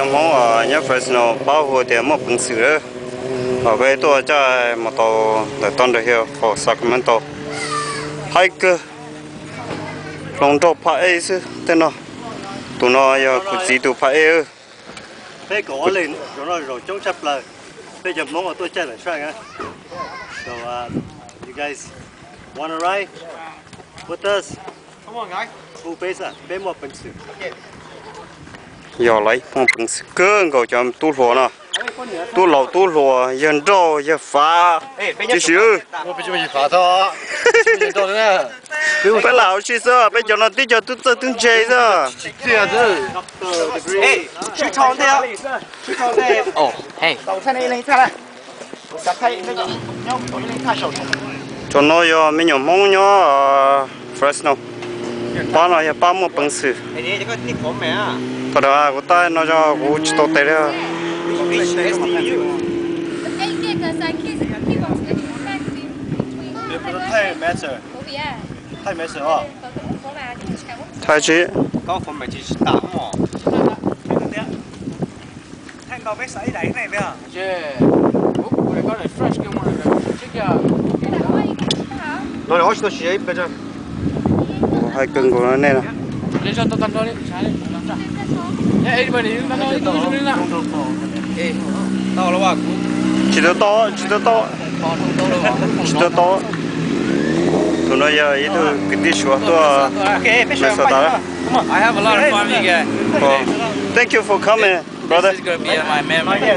Hmoob nyob Fresno paub hu tias Muaj Peev Xwm lawm. Os, peb tuaj caij mus tau ntawm toj nrag hiav qaum Sacramento. Haib kawg, hluas nraug phaj ej xwb tej no. Tus no yog kuv txiv tus phaj ej. Peb kaum ob leeg, zaum no zaum coob tshaj plaws. Peb cov Hmoob tuaj caij ntawm track na. So, uh, you guys wanna ride with us? Hu peb xwb, peb Muaj Peev Xwm. Yog lawv Muaj Peev Xwm kawg nkaus cov tub hluas no. Tub laus tub hluas, yawg nrauj yawg fav tib si. Peb lam hauv si xwb, peb cov no tib co tub txawj tub ntse xwb. Cov no yog me nyuam Hmoob nyob Fresno. Pab no yog pab Muaj Peev Xwm. Thaum kuv tais no yog kuv tsis tau tes li. Thaib tsi. Hais kawg nkaus nej no. Tsis tau tau, tsis tau tau, tsis tau tau. Tus no yog ib tug kwv tij Suav tuaj Minnesota. Thank you for coming, brother.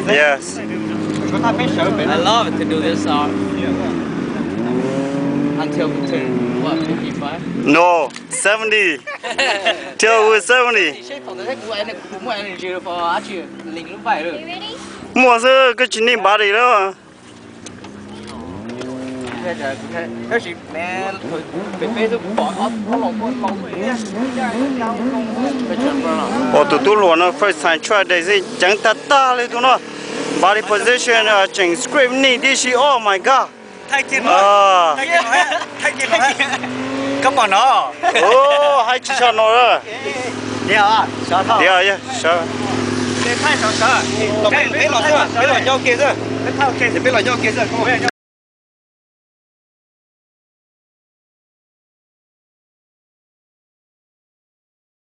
Yes. I love to do this art until we turn, what, fifty-five? No, seventy. Till we seventy. Muaj xwb, koj tsis need body lawm. Ua tus tub hluas no first time try day xwb ceev tag tag li tus no. Body position tseem scrape knee tib si, oh my god. Koj pom no, haib tsis tshua no. Tiag, peb los nyob kiag xwb.